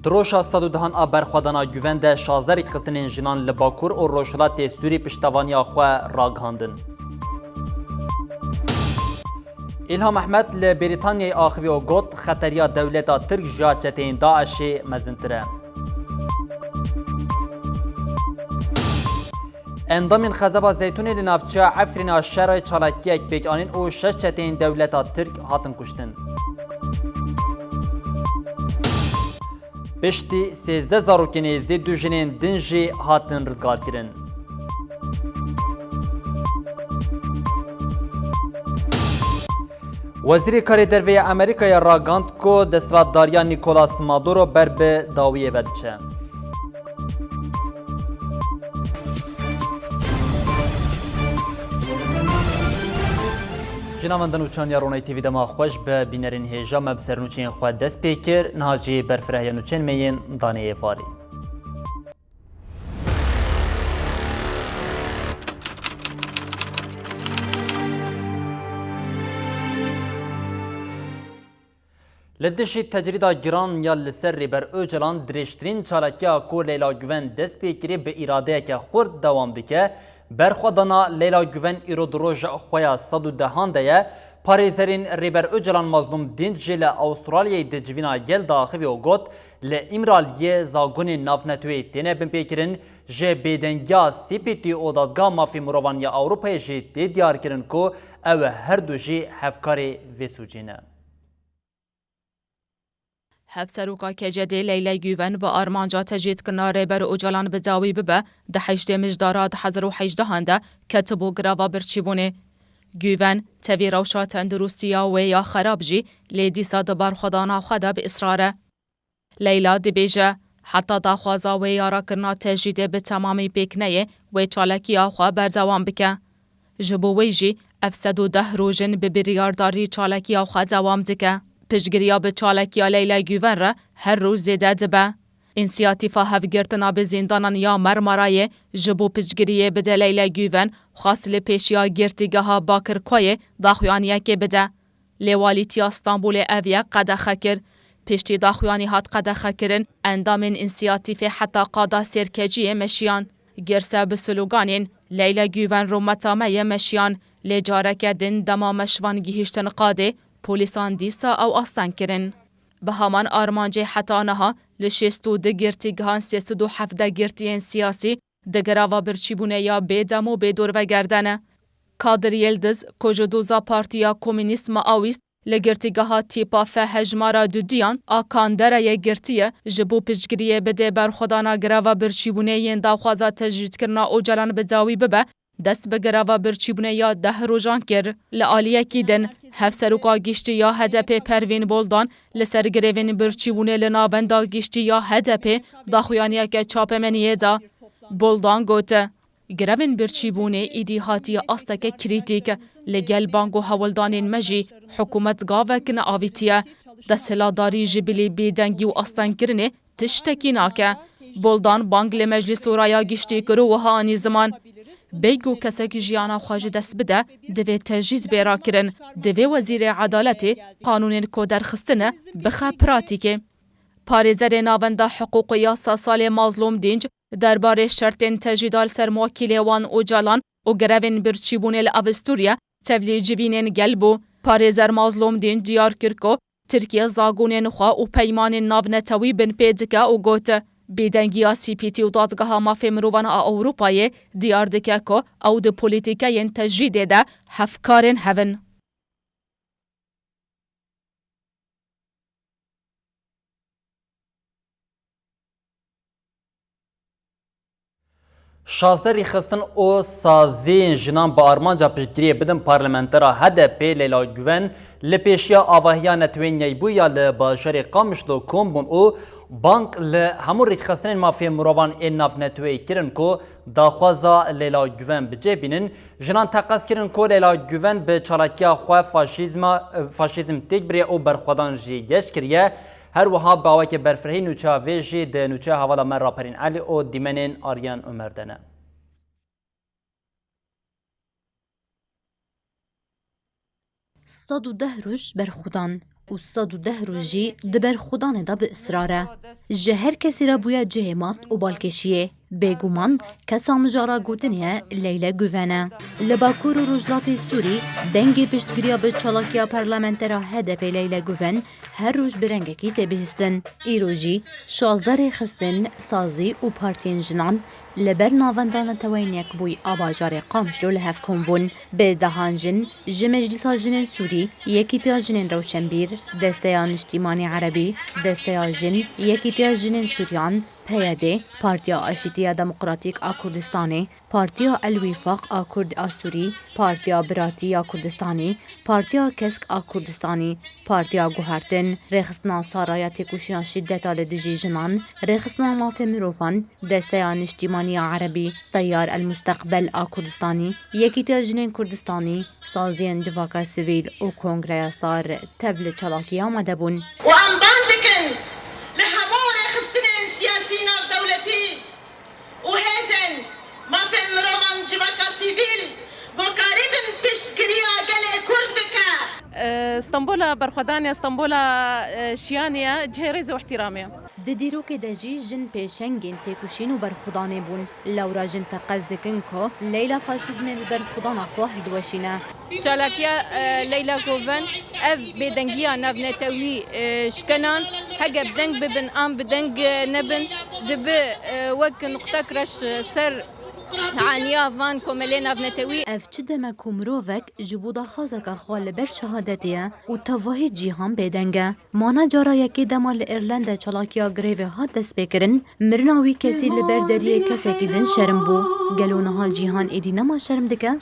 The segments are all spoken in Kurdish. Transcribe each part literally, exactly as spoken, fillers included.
Di roja sed û dehan a berxwedana Guven de şazdeh rêkxistinên jinan li Bakur û Rojhilatê Sûrî piştevaniya xwe ragihandin. Îlham Ehmed li Brîtanyayê axivî û got, xeteriya dewleta Tirk ji ya çeteyên DAIŞê mezintir e. Endamên Xezeba Zeytûnê li navçeya Efrîna şerê çalakiyek pêk anîn û şeş çeteyên dewleta Tirk hatin kuştin. Piştî sêzdeh zarokên êzdî du jinên din jî hatin rizgarkirin. Wezîrê Karê Derve ya Amerîkayê ragihand ku desthilatdariya Nicolas Maduro ber bi dawiyê ve diçe. Ji navenda nûçan ya Ronay T V dema xweş be bînerên hêja me bi ser nûçeyên xwe dest pê kir. Niha jî berfirehya nûçeyên me yên danê êvarî. Li dijî tecrîda giran ya li ser Rêber Ocalan dirêjtirîn çalakiya ku Leyla Guven dest pê kiriye bi îradeyeke xurt dewam dike. Berxwedana Leyla Guven îro di roja xwe ya sed û dehan de ye. Parêzerên Rêber Ocalan Mazlûm Dînc jî li Awistralyayê di civîna gel de axivî û got, li Îmraliyê zagonên navneteweyî têne binpêkirin, ji bêdengiya C P T û Dadgeha Mafê Mirovan ya Ewropayê jî tê diyarkirin ku ew her du jî hevkarê vê sûcê ne. Hevseroka K C D'ê Leyla Guven bi armanca tecrîdkirina Rêber Ocalan bi dawî bibe, di heştê Mijdara du hezar û hejdehan de ketibû girava birçîbûnê. Guven, tevî rewşa tenduristî ya wê ya xerab jî, lê dîsa di berxwedana xwe de bi israr e. Leyla dibêje, heta daxwaza wê ya rakirina tecrîdê bi temamî pêk neyê, wê çalakiya xwe berdewam bike. Ji bo wê jî ev sed û deh roj in bi biryardarî çalakiya xwe dewam dike. Piştgiriya bi çalakiya Leyla Guven re her roj zêde dibe. Însiyatîfa Hevgirtina bi zîndanan ya Mermarayê ji bo piştgiriyê bide Leyla Guven xwest li pêşiya girtîgeha Bakirkoyê daxuyaniyekê bide. Lê Walîtiya Stenbolê ev yek qedexe kir. Piştî daxuyanî hat qedexekirin, endamên însiyatîfê heta qada Sêrkeciyê meşiyan. Girse bi sloganên Leyla Guven rûmeta me ye meşiyan, lê careke din dema me ji van gihîştin qadê, polîsan dîsa ew asteng kirin. Bi heman armancê heta niha li şêst û du girtîgehan sê sed û hevdeh girtiyên siyasî di girava birçîbûnê ya bêdem û bêdorvegerde ne. Kadir Yildiz, ku ji doza Partiya Komînîst Maoîst li girtîgeha Tîpa F hejmara duduyan a Kanderayê girtiye, ji bo piştgiriyê bidê berxwedana girava birçîbûnê yên daxwaza tecrîdkirina Ocalan bi dawî bibe, dest bi girava birçîbûnê ya deh rojan kir. Li aliyekî din, Hevseroka Giştî ya H D P Pervîn Boldan li ser girêvên birçîbûnê li Navenda Giştî ya H D P daxuyaniyeke çapemeniyê da. Boldan got, girevên birçîbûnê îdî hatiye asteke krîtîk. Li gel bang û hewldanên me jî hikûmet gavek neavîtiye. Desthilatdarî ji bilî bêdengî û astengkirinê tiştekî nake. Boldan bang li Meclîs û Raya Giştî kir û wiha anî ziman, bêyî ku kesek jiyana xwe ji dest bide, divê tecrîd bê rakirin, divê Wezîrê Edaletê qanûnên ku derxistine bixe pratîkê. Parêzerê Navenda Hiqûq û Yasa Salê Mazlûm Dînc derbarê şertên tecrîda li ser muwekîlê wan Ocalan û grevên birçîbûnê li Avusturya tevlî civînên gel bû. Parêzer Mazlûm Dînc diyar kir ku Tirkiye zagonên xwe û peymanên navnetewî binpê dike û got, bêdengiya C P T û Dadgeha Mafê Mirovan a Ewropayê diyar dike ku ew di polîtîkeyên tecrîdê de hevkarên hev in. Şazdeh rêxistin û saziyên jinan bi armanca piştgiriyê bidin parlamentera H D P Leyla Guven li pêşiya avahiya netewên Neybûya li bajarê Qamişlo kom bûn û bang li hemû rêxistinên mafê mirovan ên navneteweyî kirin ku daxwaza Leyla Guven bi cih bînin. Jinan teqez kirin ku Leyla Guven bi çalakiya xwe faşîzma, faşîzm têk biriye û berxwedan jî geş kiriye. Her wiha bi awakê berfirehî nûçeya vê jî di nûçeya hevala me Raperîn Elî û dîmenên Aryan Omer de ne. Sed û deh roj berxwedan. û sed û deh roj jî di berxwedanê de bi israr e. Ji her kesî re bûye cihê mast û balkêşiyê. Bêguman kesa mijara gotinê ye Leyle Guven e. Li Bakur û Rojhilatê Sûrî dengê piştgiriya bi çalakiya parlamentera H D P Leyle Guven her roj bi rengekî tê bihîstin. Îro jî şazdeh rêxistin, sazî û partiyên jinan li ber Navenda Neteweyên Yekbûyî a bajarê Qamişlo li hev kom bûn. Bi dehan jin ji Meclisa Jinên Sûrî, Yekîtiya Jinên Rewşenbîr, Desteya Niştîmanî Erebî, Desteya Jin, Yekîtiya Jinên Sûriyan, P Y D, Partiya Aşîtiya Demokratîk a Kurdistanê, Partiya El Wîfaq a Kurd a Sûrî, Partiya Biratî ya Kurdistanê, Partiya Kesk a Kurdistanê, Partiya Guhertin, Rêxistina Sara ya Têkoşîna Şîdeta li Dijî Jinan, Rêxistina Mafê Mirovan, Desteya Niştîmanî ya Erebî, Teyar El Musteqbel a Kurdistanê, Yekîtiya Jinên Kurdistanê, Saziyên Civaka Sivîl û Kongreya Star tev li çalakiya amade bûn. Û em bang dikin li hemû rêxistinên siyasî navdewletî û hêzên mafên mirovan civaka sivîl ku karîbin piştgiriya gelê Kurd bike. Stenbola berxwedan e, Stenbola, e, şiyanê ye, cihê rêz û ihtiramê ye. Di dîrokê de jî jin pêşengên têkoşîn û berxwedanê bûn. Lewra jin teqez dikin ku Leyla faşîzmê bi berxwedana xwe hildiweşîne. Çalakiya, e, Leyla Goven, ev bêdengiya navnetewî, e, şikenand. Hege bi deng bibin an bi deng, e, nebin, dibi, e, wek nuqtek reş, e, ser aniya van komelê navnetewî. Ev çi deme ku mirovek ji bo daxwazeke xwe li ber şehadetê ye û tevahî cîhan bêdeng e. Mana cara yekê dema li Îrlanda çalakiya grevê hat destpêkirin, mirina wî kesî li ber deriyê kesekî din şerm bû. Gelo niha cîhan êdî nema şerm dike?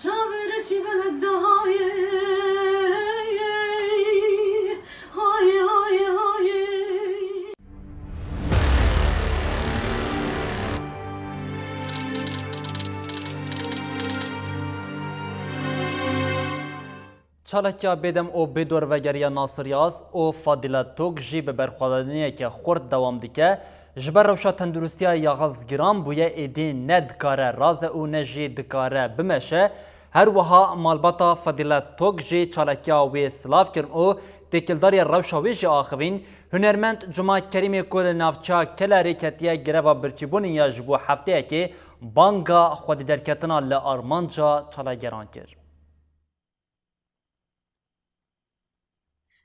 Çalakiya bêdem û bêdorvegeriya Nasir Yaz û Fadîle Tok jî bi berxwedaniyeke xurt dewam dike. Ji ber rewşa tenduristiya Yaz giran bûye, êdî ne dikare raze û ne jî dikare bimeşe. Her wiha malbata Fadîle Tok jî çalakiya wê silav kirin û têkildarî rewşa wê jî axivîn. Hunermend Cuma Kerîmê ku li navçeya Kelerê ketiye greva birçîbûnê ya ji bo hefteyekê, banga xwedîderketina li armanca çalakgeran kir.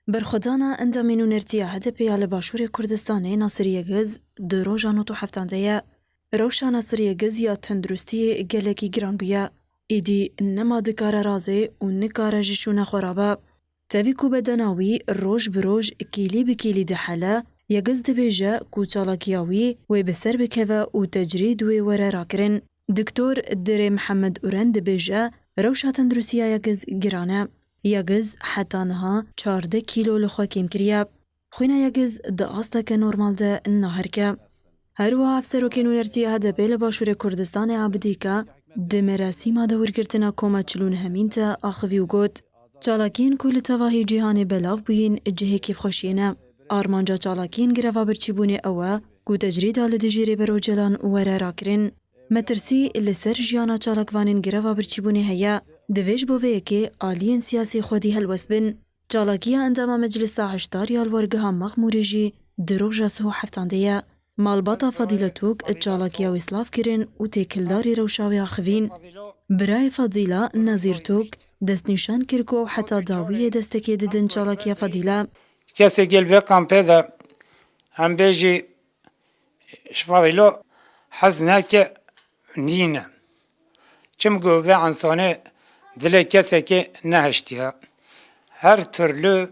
Berxwedana endamên nûnertiya H D P ya li Başûrê Kurdistanê Nasir Yegiz di roja nod û heftan de ye. Rewşa Nasir Yegiz ya tenduristiyê gelekî giran bûye. Êdî nema dikare razê û nikare ji şûna xwe rabe. Tevî ku bedena wî roj bi roj kîlî bi kîlî dihele, Yegiz dibêje ku çalakiya wî wê bi ser bikeve û tecrîd wê were rakirin. Doktor Dirê Mihemed Uren dibêje, rewşa tenduristiya Yegiz giran e. Yegiz heta niha çardeh kîlo li xwe kêm kiriye. Xwîna Yegiz di asteke normal de naherike. Her wiha Hevserokê Nûnertiya H D P li Başûrê Kurdistanê Abidîka di merasîma dewirgirtina koma çil û nehemîn de axivî û got, çalakiyên ku li tevahî cîhanê belav bûyîn cihê kêfxweşiyê ne. Armanca çalakiyên greva birçîbûnê ew e ku tecrîda li dijî Rêber Ocalan were rakirin. Metirsî li ser jiyana çalakvanên greva birçîbûnê heye. Divê ji bo vê yekê aliyên siyasî xwedî helwest bin. Çalakiya endama Meclisa Hişdar ya li wergeha Mexmûrê jî di roja sih û heftan de ye. Malbata Fadîle Tok çalakiya wê silav kirin û têkildarî rewşa wê axivîn. Birayê Fadîla Nazîr Tok destnîşan kir ku ew heta dawiyê destekê didin çalakiya Fadîle. Kesê gel vê kampê de em bêjî Ji Fadîlo hez neke nîne. Çim ku vê ensonê dilê kesekê nehiştiye. Her türlü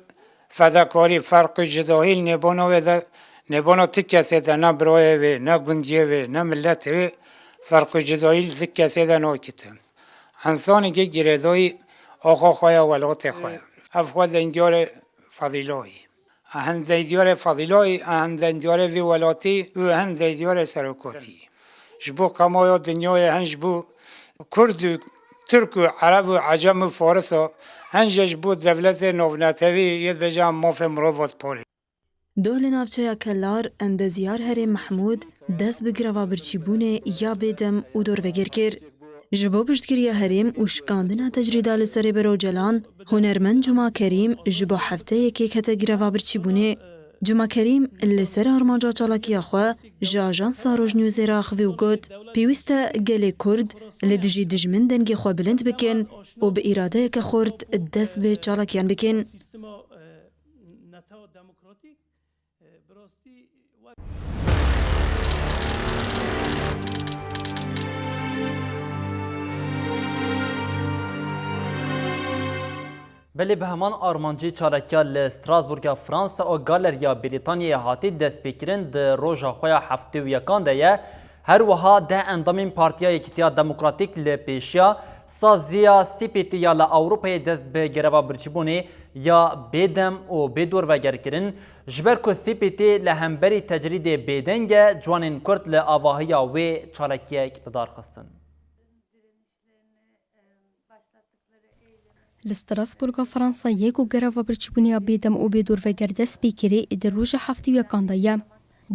fedakarî, ferqî cudahî nêbona wê de, nêbona ti kesê de, ne birayê wê, ne gundiyê wê, ne miletê wê, ferqî cudahî li ti kesê de nakite. Ensanekî girêdayî axa xwe ya welatê xwe ye. Ev xwe dengiyarê Fadîlo yî. Hin dengiyarê Fadîlo yî, hin dengiyarê vî welatî û hin dengiyarê serokatî. Ji bo kamaya dinyayê, hin ji bo Kurd û Tirk û Ereb û Ecem û Farisa, hin jî ji bo dewletê navnetewî yê dibêje em mafê mirova diparê. Doh li navçeya Kelar, endezyar Herêm Mehmûd dest bi greva birçîbûnê ya bêdem û dorvegir kir. Ji bo piştgiriya herêm û şikandina tecrîda li ser Rêber Ocalan, hunermend Cuma Kerîm ji bo hefteyekê kete greva birçîbûnê. Cuma Kerîm li ser armanca çalakiya xwe ji Ajansa Rojnewsê re axivî û got, pêwîst e gelê Kurd li dijî dijmin dengê xwe bilind bikin û bi îradeyeke xurt dest bi çalakiyan bikin. Belê bi heman armancî çalakiya li Strasbourga Fransa û Galeriya Brîtanyayê hatî destpêkirin di roja xwe ya heftê û yekan de ye. Her wiha deh endamên Partiya Yekîtiya Demokratîk li pêşiya saziya C P T ya li Ewropayê dest bi greva birçîbûnê ya bêdem û bêdorveger kirin. Ji ber ku C P T li hemberî tecrîdê bêdeng e, ciwanên Kurd li avahiya wê çalakiyek li dar xistin. Li Strasbourga Fransayê ku greva birçîbûnê ya bêdem û bêdorveger dest pê kirî, di roja heftê û yekan de ye.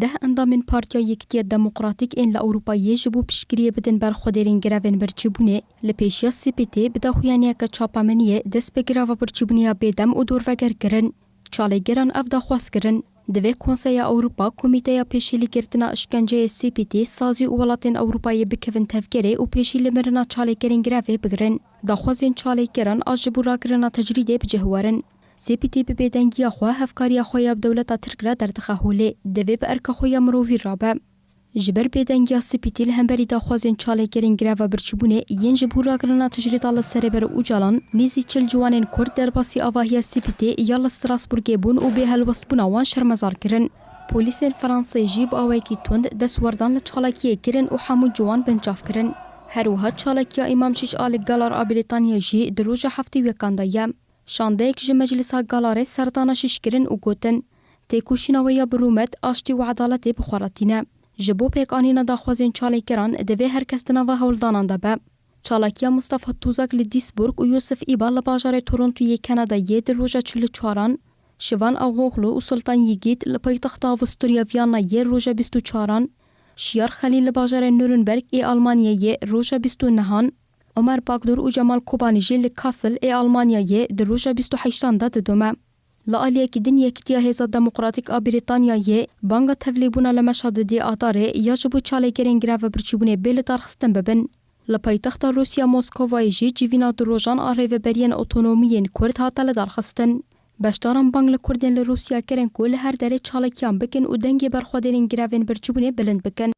Deh endamên Partiya Yekîtiya Demokratîk ên li Ewropayê ji bo piştgiriyê bidin berxwedêrên grevên birçîbûnê, li pêşiya C P T bi daxuyaniyeke çapemeniyê dest bi greva birçîbûnê ya bêdem û dorveger kirin. Çalêgeran ev daxwaz kirin, divê Konseya Ewropa, Komîteya Pêşîlîgirtina Îşkenceyê C P T, sazî û welatên Ewropayê bikevin tevgerê û pêşî li mirina çalêkerên grevê bigirin. Daxwazên çalêkeran a ji bo ragirina tecrîdê bi cih werin. C P T bi bêdengiya xwe hevkariya xwe ya bi dewleta Tirk re derdixe holê, divê bi erka xwe ya mirovî rabe. Ji ber bêdengiya C P T li hemberî daxwazên çalêkerên greva birçîbûnê yên ji bo ragirina tecrîda li ser Rêber Ocalan, nêzî çil ciwanên Kurd derbasî avahiya C P T ya li Strasbourgê bûn û bê helwestbûna wan şermezar kirin. Polîsên Fransayê jî bi awayekî tund destwerdan li çalakiyê kirin û hemû ciwan binçav kirin. Her wiha çalakiya Îmam Şîş a li Galar a Brîtanyayê jî di roja heftê û yekan de ye. Şandeyek ji Meclisa Galarê serdana şîş kirin û gotin, têkoşîna we ya bi rûmet, aştî û edaletê bi xwe re tîne. Ji bo pêkanîna daxwazên çalêkeran divê her kes di nava hewldanan de be. Çalakiya Mustafa Tuzak li Duisburg û Yusuf Îbal li bajarê Torontoyê Kanadayê di roja çil û çaran, Şivan Ağoglu û Sultan Yigît li paytexta Avusturya Viyanayê roja bîst û çaran, Şiyar Xelîl li bajarê Nuremberg ê Almanyayê roja bîst û nehan, Omer Bagdur û Cemal Kobanî jî li Kassel ê Almanyayê di roja bîst û heştan de didome. Li aliyekî din Yekîtiya Hêza Demokratîk a Brîtanyayê banga tevlîbûna li meşa didê Adarê ya ji bo çalêkerên greva birçîbûnê bê lidarxistin bibin. Li paytexta Rûsya Moskovayê jî civîna du rojan a rêveberiyên otonomiyên Kurd hate lidarxistin. Beşdaran bang li Kurdên li Rûsya kirin ku li her derê çalakiyan bikin û dengê berxwedêrên grevên birçîbûnê bilind bikin.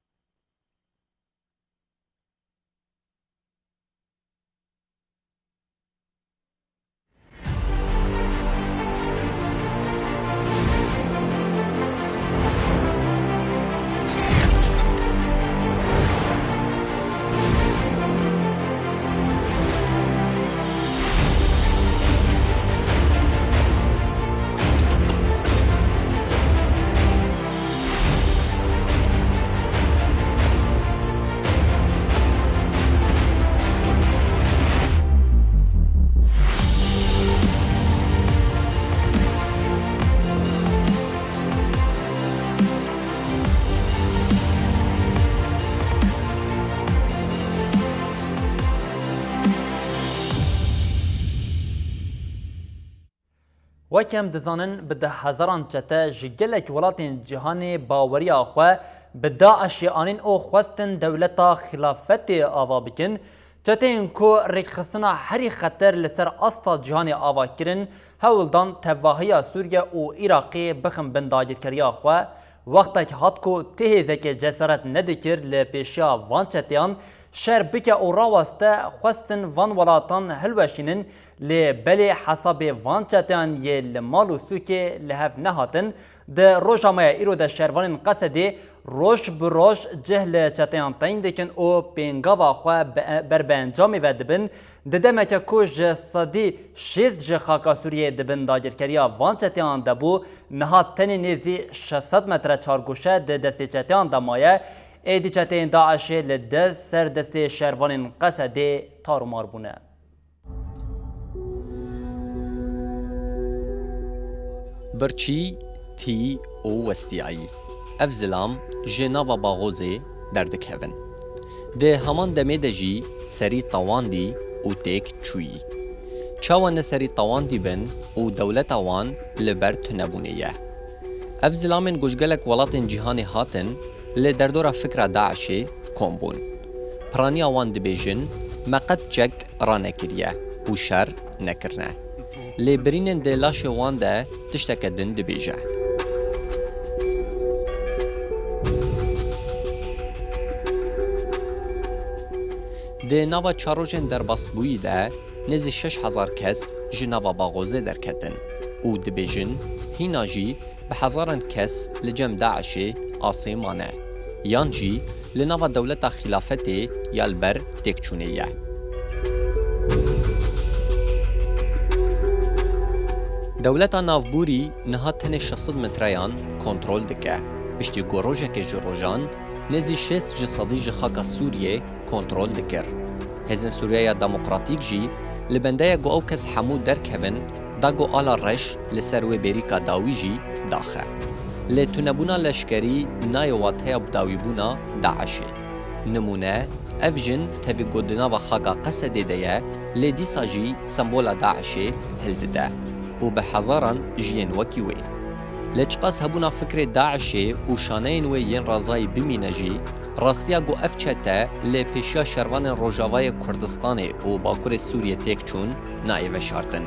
Wek em dizanin, bi deh hezaran çete ji gelek welatên cîhanê baweriya xwe bi DAIŞê anîn û xwestin dewleta xilafetê ava bikin. Çeteyên ku rêkxistina herî xeter li ser asta cîhanê ava kirin, hewl dan tevahiya Sûriye û Iraqê bixin bin dagirkeriya xwe. Wextek hat ku ti hêzekê cesaret nedikir li pêşiya van çeteyan şer bike û raweste xwestin van welatan hilweşînin, lê belê hesabê van çeteyan yê li mal û sûkê li hev nehatin. Di roja me ya îro de şervanên Qesedê roj bi roj cih li çeteyan teng dikin û pêngava xwe be-, ber bi encamê ve dibin. Di demeke ku ji sedî şêst ji xaka Sûriyeyê di bin dagirkeriya van çeteyan de bû, niha tenê nêzî şeş sed metre çargoşe di destê çeteyan de maye. Êdî çeteyên DAIŞê li de-, ser destê şervanên Qesedê tarûmar bûne. Birçî, tî û westiyayî. Ev zilam ji nava baxozê derdikevin. Di heman demê de jî serî tewandî û têk çûyî. Çawa ne serî tewandî bin û dewleta wan li ber tunebûnê ye? Ev zilamên ku ji gelek welatên cîhanê hatin, li derdora fikra DAIŞê kom bûn. Piraniya wan dibêjin, me qet çek ranekiriye û şer nekirine. Lê birînên di laşê wan de tişteke din dibêje. Di nava çar rojên derbasbûyî de nêzî şeş hezar kes ji nava baxozê derketin û dibêjin, hîna jî bi hezaran kes li cem DAIŞê asê mane, yan jî li nava dewleta xîlafetê ya li ber têkçûnê ye. Dewleta navbûrî niha tenê şeş sed metreyan kontrol dike, piştî ku rojekê ji rojan nêzî şêst ji sedî ji xaka Sûriyê kontrol dikir. Hêzên Sûriyeya Demokratîk jî li bende ye ku ew kes hemû derkevin, da ku ala reş li ser wê bêrîka dawî jî daxe. Lê tunebûna leşkerî nayê wateya bidawîbûna DAIŞê. Nimûne, ev jin tevî ku di nava xaka Qesedê de ye, lê dîsa jî sembola DAIŞê hildide û bi hezaran jiyên wekî wê. Lê çiqas hebûna fikrê DAIŞê û şaneyên wê yên razayî bimîne jî, rastiya ku ev çete li pêşiya şervanên Rojavayê Kurdistanê û Bakurê Sûriyê têk çûn, nayê veşartin.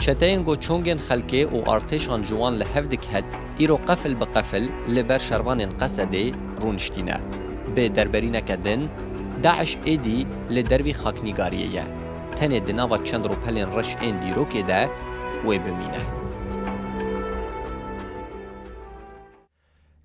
Çeteyên ku çongên xelkê û artêşan ji wan li hev diket, îro qefil bi qefil li ber şervanên Qesedê rûniştîne. Bi derberîneke din, DAIŞ êdî li dervî xaknîgariyê ye. Tenê di nava çend rûpelên reş ên dîrokê de wê bimîne.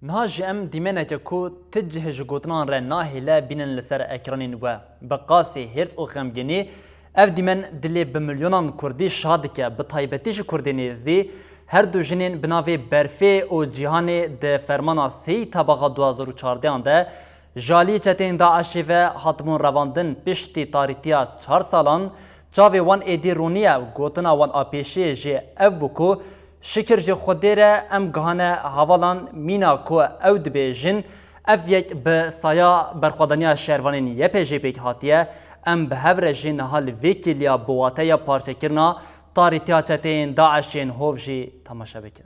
Niha jî em dîmeneke ku ti cih ji gotinan re nahêle bînin li ser ekranên we. Bi qasî hêrs û xemgînî ev dîmen dilê bi milyonan Kurdî şa dike, bi taybetî ji Kurdên Êzdî. Her du jinên bi navê Berfê û Cîhanê di fermana sêyî Tebaxa du hazar û çardehan de ji alî çeteyên DAIŞê ve hatibûn revandin, piştî tarîtiya çar salan çavê wan êdî rûniye û gotina wan a pêşiyê jî ev bû ku şikir ji Xwedê re em gihane hevalan mîna ku ew dibêjin, ev yek bi saya berxwedaniya şervanên Y P J pêk hatiye, em bi hev re jî niha li vê kêliya bi wateya parçekirina tarîtiya çeteyên DAIŞ yên hov jî temaşe bikin.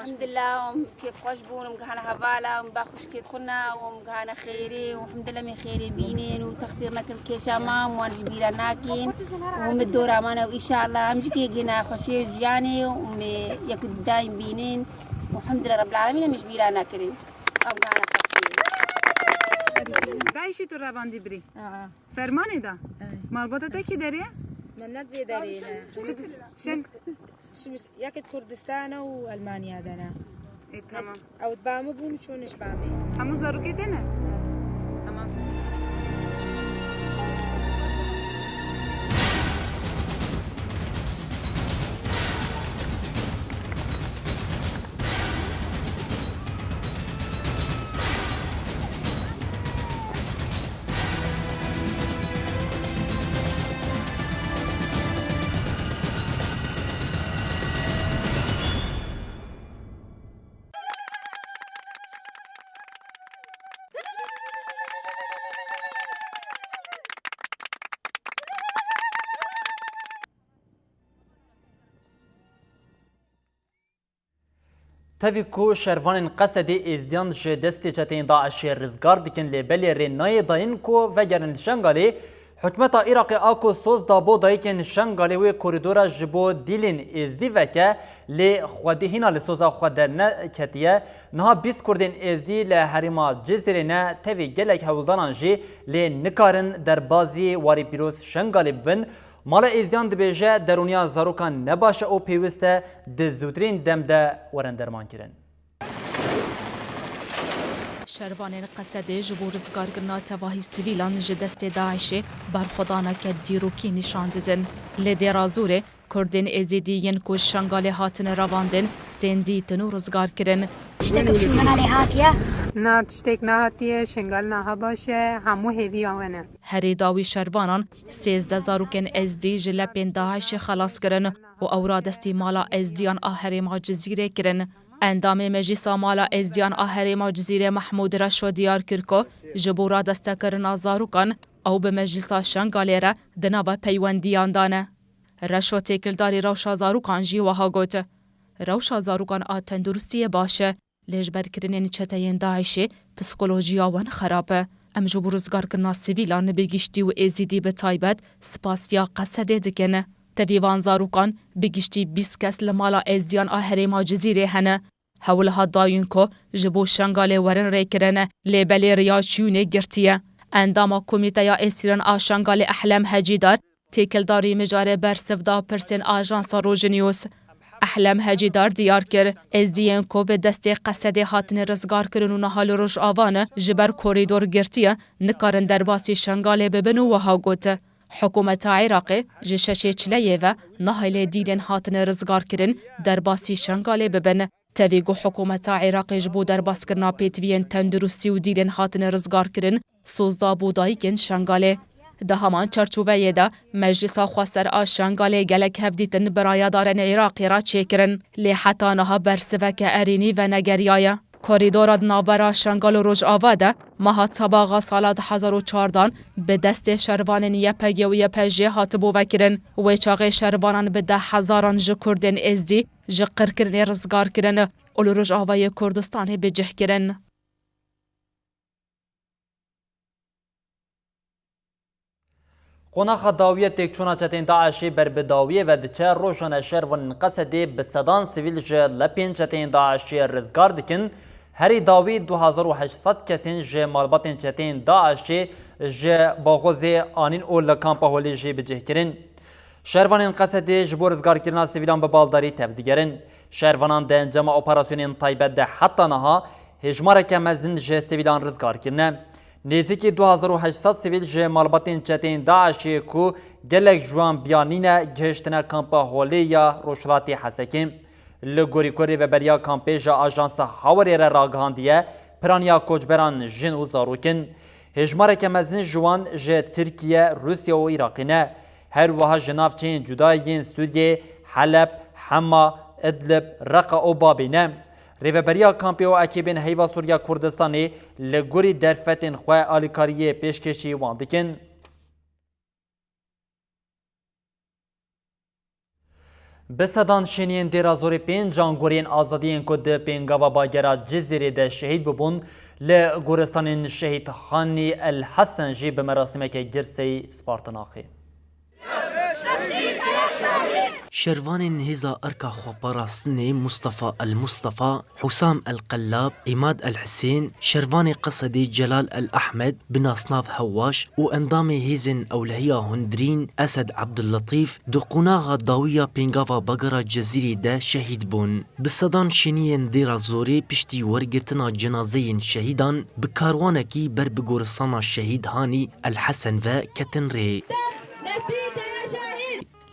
Elhamdulillah, em kêfxweş bûn, em gihane hevala, em ba xwişkê xwe ne, em gihane xêrê, û elhamdulillah, em ê xêrê bînin û texsîr nekin kêşa me, em wan ji bîra nakin. Û em dora me ne, û înşallah em jî kê gihine xweşiyê jiyanê û em ê yek daîm bînin. Û elhamdulillah Rabbil Alemîn, em ji bîra nekirin. Em gihane xweşiyê. DAIŞê tu revandî birî? Aa. Fermanê da? Evet. Malbata te kî derê? Min ne vê derê ne. Şeng. Şimdi yakıt Kurdistan û Almanya de ne. E, tamam. Ew ba min bûn, çûn ji ba min. Hemû zarokê te ne? Evet. Tamam. Tevî ku şervanên Qesedê Êzdiyan ji destê çeteyên DAIŞê rizgar dikin, lê belê rê nayê dayîn ku vegerin Şengalê. Hikûmeta Iraqê a ku soz dabû dayikên Şengalê wê korîdora ji bo dîlên Êzdî veke, lê xwedî hîna li soza xwe derneketiye. Niha bîst Kurdên Êzdî li herêma Cizîrê ne, tevî gelek hewldanan jî lê nikarin derbazî warê pîroz Şengalê bibin. Mala Êzdiyan dibêje, derûniya zarokan ne baş e û pêwist e di zûtirîn dem de werin dermankirin. Şervanên Qesedê ji bo rizgarkirina tevahî sivîlan ji destê DAIŞê berxwedaneke dîrokî nîşan didin. Li Dêra Zorê Kurdên Êzidî yên ku ji Şengalê hatine revandin tên dîtin û rizgar kirin. Tiştek bi Şingalê hatiye? Na, tiştek nehatiye, Şingal niha baş e, hemû hêviya we ne. Herî dawî şervanan sêzdeh zarokên Êzdî ji lepên DAIŞê xelas kirin û ew radestî mala Êzdiyan a herêma Cizîrê kirin. Endamê Meclîsa Mala Êzdiyan a herêma Cizîrê Mehmûd Reşo diyar kir ku ji bo radestekirina zarokan ew bi Meclîsa Şengalê re di nava peywendiyan de ne. Reşo têkildarî rewşa zarokan jî wiha got, rewşa zarokan a tenduristiyê baş e, lê ji ber kirinên çeteyên DAIŞê psikolojiya wan xerab e. Em ji bo rizgarkirina sivîlan bi giştî û Êzidî bi taybet spasiya Qesedê dikin. Tevî van zarokan bi giştî bîst kes li mala Êzdiyan a herêma Cizîrê hene. Hewl hat dayîn ku ji bo Şengalê werin rêkirin, lê belê riya çûnê girtiye. Endama Komîteya Êsîran a Şengalê Ehlem Hecîdar têkildarî mijarê bersiv da pirsên ajansa Rojnews. Ehlem Hecîdar diyar kir, Êzdiyên ku bi destê Qesedê hatine rizgarkirin û niha li Rojava ne, ji ber korîdor girtiye, nikarin derbasî Şengalê bibin û wiha got, Hikûmeta Iraqê ji şeşê çileyê ve nahêle dîlên hatine rizgarkirin derbasî Şengalê bibin. Tevî ku hikûmeta Iraqê ji bo derbaskirina pêtiviyên tenduristî û dîlên hatine rizgarkirin, soz da bo dayikên Şengalê. Di heman çarçoveyê de Meclisa Xweser a Şengalê gelek hevdîtin bi rayedarên Iraqê re çêkirin, lê heta niha bersiveke erênî venegeriyaye. Korîdora di navbera Şengal û Rojava de meha Tebaxa sala du hezar û çardan bi destê şervanên Y P G û Y P J hatibû vekirin. Wê çaxê şervanan bi deh hezaran ji Kurdên Êzdî ji qirkirinê rizgar kirin û li Rojavayê Kurdistanê bi cih kirin. Qonaxa dawiyê têkçûna çetên DAIŞê ber bi dawiyê ve diçe, rojane şervanên Qesedê bi sedan sivîl ji lepên çetên DAIŞê rizgar dikin. Herî dawî du hezar û heşt sed kesên ji malbatên çetên DAIŞê ji Baxozê anîn û li kampa Holê jî bi cih kirin. Şervanên Qesedê ji bo rizgarkirina sivîlan bi baldarî tevdigerin. Şervanan di encama operasyonên taybet de heta niha hêjmareke mezin ji sivîlan rizgar kirine. Nêzîkî du hezar û heşt sed sivîl ji malbatên çeteyên DAIŞê ku gelek ji wan biyanî ne, gihiştine kampa Holê ya Rojhilatê Hesekê. Li gorî ku rêveberiya kampê ji ajansa Hawerê re ragihandiye, piraniya koçberan jin û zarok in. Hêjmareke mezin ji wan ji Tirkiye, Rûsya û Iraqê ne. Her wiha ji navçeyên cuda yên Sûriyê, Heleb, Hema, Idlib, Reqa û Babê ne. Rêveberiya kampê û ekîbên Heyva Sûriya Kurdistanê li gorî derfetên xwe alîkariyê pêşkêşî wan dikin. Bi sedan şêniyên Dêra Zorê pênc angoriyên azadiyên ku di pêngava bagera Cizîrê de şehîd bibûn, li goristanên Şehîd Hanî El Hesen jî bi merasîmeke girseyî spartin axê. Şervanên Hêza Erka Xweparastinê Mustafa El Mustafa, Husam El Qellab, Îmad El Hisên, şervanê Qesedê Celal El Ehmed, bi nasnav Hewwaş, û endamê Hêzên Ewlehiya Hundirîn Esed Ebdulletîf di qonaxa dawî ya pêngava bagara Cezîrê de şehîd bûn. Bi sedan şêniyên Dêra Zorê piştî wergirtina cenazeyên şehîdan bi karwanekî ber bi goristana Şehîd Hanî El Hesen ve ketin rê.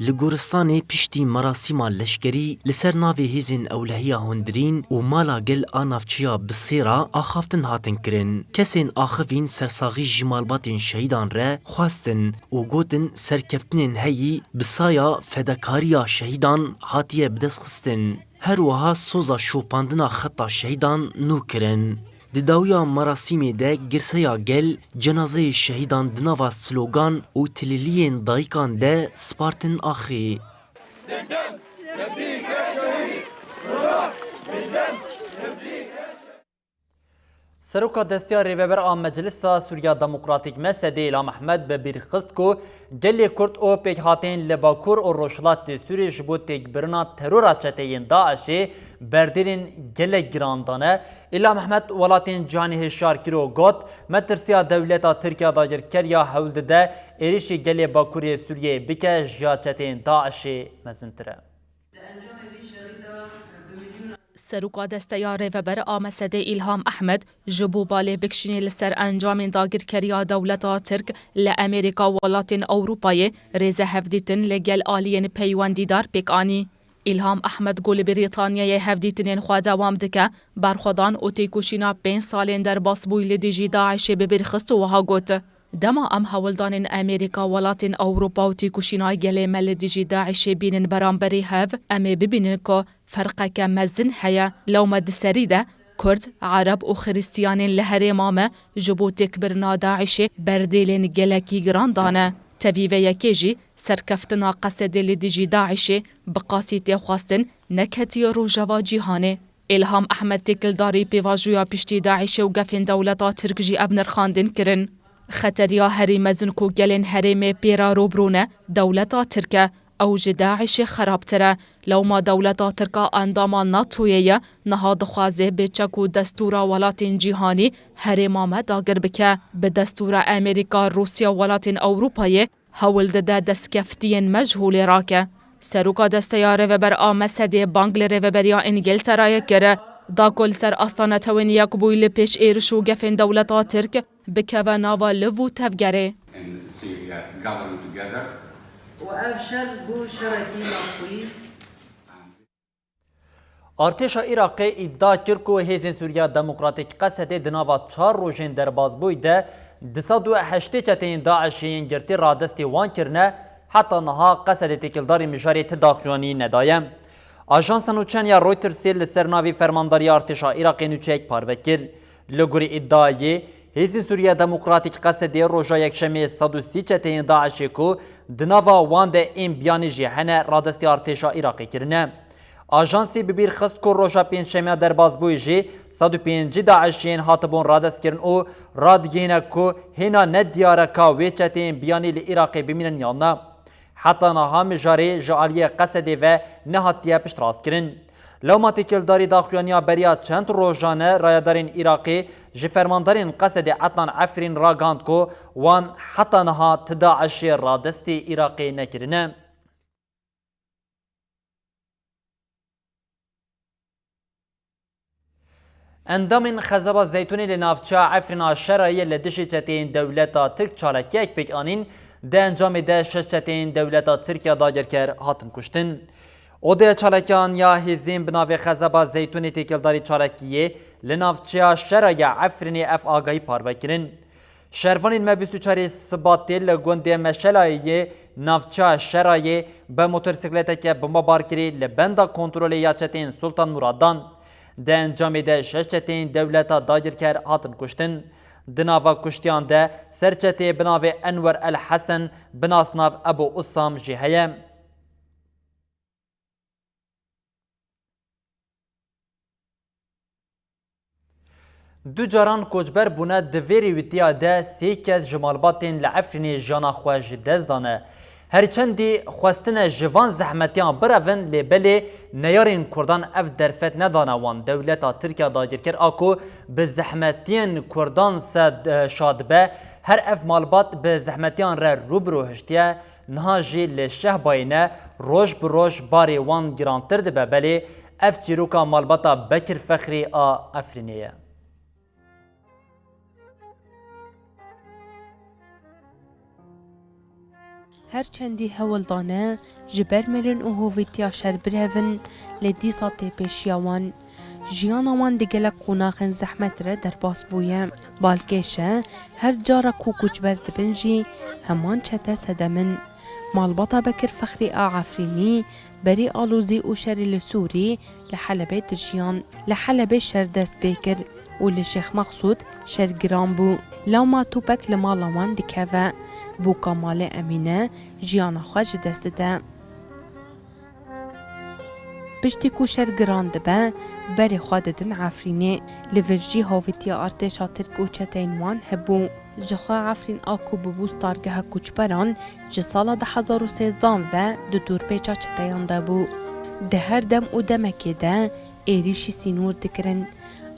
Li goristanê piştî merasîma leşkerî li ser navê Hêzên Ewlehiya Hundirîn û Mala Gel a navçeya Bisêra axaftin hatin kirin. Kesên axivîn sersaxî ji malbatên şehîdan re xwestin û gotin serkeftinên heyî bi saya fedakariya şehîdan hatiye bidestxistin. Her wiha soza şopandina xeta şehîdan nû kirin. Di dawiya merasîmê de girseya gel, cenazeyê şehîdan di nava slogan û tilîliyên dayikan de spartin axê. Seroka Desteya Rêveber a Meclisa Sûriya Demokratîk, M S D, Îlham Ehmed bi bîr xist ku gelê Kurd û pêkhateyên li Bakur û Rojhilatê Sûriyê ji bo têkbirina terora çeteyên DAIŞê berdêlên gelek giran dane. Îlham Ehmed welatên cîhanê hişyar kir û got, Metirsiya dewleta Tirkiya dagirker ya hewl dide êrişî gelê Bakurê Sûriyeyê bike, ji ya çeteyên DAIŞê mezintir e. Seroka Desteya Rêveber a MSD'ê Îlham Ehmed ji bo balê bikişînê li ser encamên dagirkeriya dewleta Tirk li Amerîka û welatên Ewropayê rêze hevdîtin li gel aliyên peywendîdar pêk anî. Îlham Ehmed ku li Brîtanyayê hevdîtinên xwe dewam dike, berxwedan û têkoşîna pênc salên derbasbûyî li dijî DAIŞ'ê bi bîr xist û wiha got, Dema em hewldanên Amerîka, welatên Ewropa û têkoşîna gelê me li dijî DAIŞ'ê bînin beramberî hev, em ê bibînin ku ferqeke mezin heye. Lewma di serî de Kurd, Ereb û Xiristiyanên li herêma me ji bo têkbirina DAIŞ'ê berdêlên gelekî giran dane. Tevî vê yekê jî serkeftina Qesedê li dijî DAIŞ'ê bi qasî tê xwestin, neketiye rojeva cîhanê. Îlham Ehmed têkildarî pêvajoya piştî DAIŞ'ê û gefên dewleta Tirk jî ev nirxandin kirin. Xeteriya herî mezin ku gelên herêmê pê re rûbirû ne, dewleta Tirk e. Ew ji DAIŞ'ê xerabtir e. Lewma dewleta Tirk a endama NATO'yê ye, niha dixwaze bi çek û destûra welatên cîhanî herêma me dagir bike. Bi destûra Amerîka, Rûsya û welatên Ewropayê hewl dide destkeftiyên me ji holê rake. Seroka Desteya Rêveber a MSD'ê bang li Rêveberiya Îngilterayê kir, da ku li ser asta Netewên Yekbûyî li pêş êriş û gefên dewleta Tirk bikeve nava liv û tevgerê. In Syria gathering together. û ev şer bû şerekî navxweyî. Artêşa Iraqê îdia kir ku Hêzên Sûriya Demokratîk Qesedê di nava çar rojên derbasbûyî de du sed û heştê çeteyên DAIŞ'ê yên girtî radestî wan kirine, heta niha Qesedê têkildarî mijarê ti daxuyanî nedaye. Ajansa nûçeyan ya Reutersê li ser navê Fermandariya Artêşa Iraqê nûçeyek parve kir. Li gorî îdiayê, Hêzên Sûriya Demokratîk Qesedê roja Yekşemê sed û sî çeteyên DAIŞ'ê ku di nava wan de ên biyanî jî hene, radestî artêşa Iraqê kirine. Ajansê bi bîr xist ku roja Pêncşemiya derbasbûyî jî sed û pêncî DAIŞ'iyên hatibûn radestkirin û radigihîne ku hêna nediyar e ka wê çeteyên biyanî li Iraqê bimînin yan na. Heta niha mijarê ji aliyê Qesedê ve nehatiye piştrastkirin. Lewma têkildarî daxuyaniya beriya çend rojan e, rayedarên Iraqê ji fermandarên Qesedê Etnan Efrîn ragihand ku wan heta niha ti DAIŞ'ê radestî Iraqê nekirine. Endamên Xezeba Zeytûnê li navçeya Efrîna Şerayê li dijî çeteyên dewleta Tirk çalakiyek pêk anîn, di encamê de şeş çeteyên dewleta Tirk ya dagirker hatin kuştin. Odeya çalakiyan ya hêzên bi navê Xezeba Zeytûnê têkildarî çalakiyê li navçeya Şeraya Efrînê ev agahî parve kirin. Şervanên me bîst û çarê Sibatê li gundê Meşelayê yê navçeya Şerayê bi motosikleteke bombebarkirî li benda kontrolê ya çeteyên Sultan Murad dan. Di encamê de şeş çeteyên dewleta dagirker hatin kuştin. Di nava kuştiyan de serçeteyê bi navê Enwer El Hesen, bi nasnav Ebu Usam jî heye. Du caran koçber bûne, di vê rêwîtiya de sê kes ji malbatên li Efrînê jiyana xwe ji dest dane. Her çendî xwestine ji van zehmetiyan birevin, lê belê neyarên Kurdan ev derfet nedane wan. Dewleta Tirk ya dagirker a ku bi zehmetiyên Kurdan se, e, şa dibe, her ev malbat bi zehmetiyan re rû bi rû hiştiye. Niha jî li Şehbayê ne, roj bi roj barê wan girantir dibe, belê ev çîroka malbata Bekir Fexrî a Efrînê ye. Her çendî hewl dane ji ber mirin û hovîtiya şer birevin, lê dîsa tê pêşiya wan. Jiyana wan di gelek qonaxên zehmet re derbas bûye. Balkêş e, her cara ku koçber dibin jî heman çete sedem in. Malbata Bekir Fexrî a Efrînî berî alozî û şerê li Sûrî li Helebê dijiyan. Li Helebê şer dest pê kir û li Şêx Mexsûd şer giran bû. Lewma topek li mala wan dikeve. Bûka malê Emîne jiyana xwe ji dest dide. Piştî ku şer giran dibe, berê xwe didin Efrînê. Li vir jî hovîtiya artêşa Tirk û çeteyên wan hebû. Ji xwe Efrîn a ku bûbû stargeha koçberan, ji sala du hezar û sêzdehan ve di dorpêça çeteyan de bû. Di her dem û demekê de êrîşî sînor dikirin.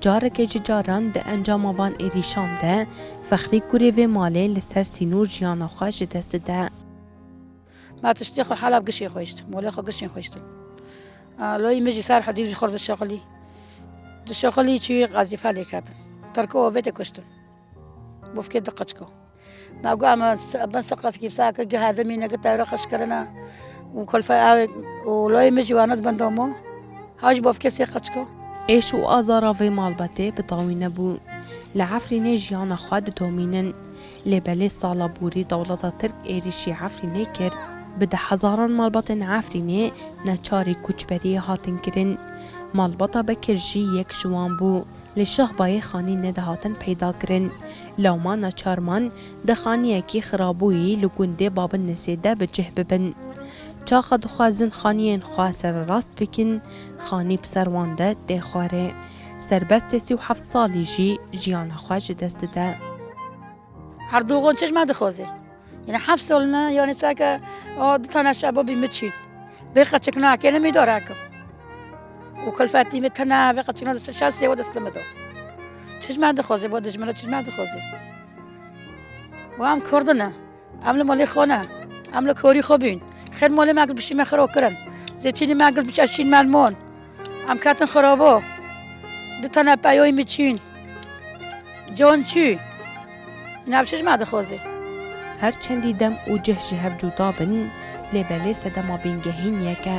Carekê ji caran di encama van êrîşan de Fexrî kurê vê malê li ser sînor jiyana xwe ji dest dide. Ma tiştê xwe hala bi gişê xwe hişt, molê xwe gişên xwe hiştin. A, loyî min jî ser hedî ji xwe dişexilî. Di şoxilî çûyî qazîfe lê ketin. Tirko ovê tê kuştin. Bofkê di qeçko. Me got, em bin seqefkî bi sake gihe dimîne, gi tewre xeş kirine û kulfe ew û loyê min jî wana dibin domo. Haw ji bofkê sê qeçko. Êş û azara vê malbatê bi dawî nebû. Li Efrînê jiyana xwe didomînin. Lê belê sala borî dewleta Tirk êrîşî Efrînê kir. Bi dehhezaran malbatên Efrînê neçarî koçberiyê hatin kirin. Malbata Bekir jî yek ji wan bû. Li Şahbayê xanî nedihatin peyda kirin. Lewma neçar man di xaniyekî xirabûyî li gundê Babinnesê de bi cih bibin. Çaxa dixwazin xaniyên xwe sererast bikin, xanî bi ser wan de tê xwarê. Serbestê sî û heft salî jî jiyana xwe ji dest dide. Erdogan çi ji me dixwaze? Yanî heft sal ne, yanî seke o du tane şebo bî min çîn. Vê qeçik nakene mî dore ke. Û kulfetî min tene vê qeçik ne şer sêwe dest min do. Çi ji me dixwaze, bo dijmino çi ji me dixwaze? Û em Kurd ne. Em li malê xwe ne. Em li korî xwe bîn. Xêr malê me gil bişî me xiro kirin. Zêtînî me gil bişî şîn me li mon. Em ketin xirabo. Du tane peyoyî min çîn. Can çû. Navşê ji me dixwaze. Her çendî dem û cih ji hev cuda bin, lê belê sedema bingehîn yek e.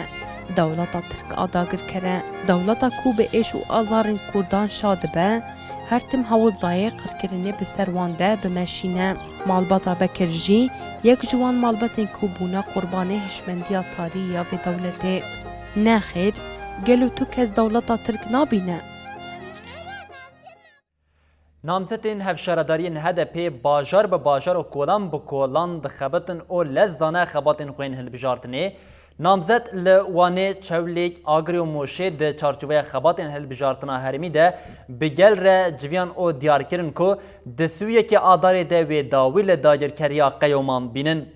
Dewleta Tirk a dagirker e. Dewleta ku bi êş û azarên Kurdan şa dibe, her tim hewl dayê qirkirinê bi ser wan de bimeşîne. Malbata Bekir jî yek ji wan malbatên ku bûne qurbanê hişmendiya tarî ya vê dewletê. Nexêr, gelo tu kes dewleta Tirk nabîne? Namzetên hevşaredariyên H D P bajar bi bajar û kolan bi kolan dixebitin û lez dane xebatên xwe yên hilbijartinê. Namzet li Wanê, Çewlîg, Agirî û Mûşê di çarçoveya xebatên hilbijartina herêmî de bi gel re civiyan û diyar kirin ku di sî û yekê Adarê de wê dawî li dagirkeriya qeyoman bînin.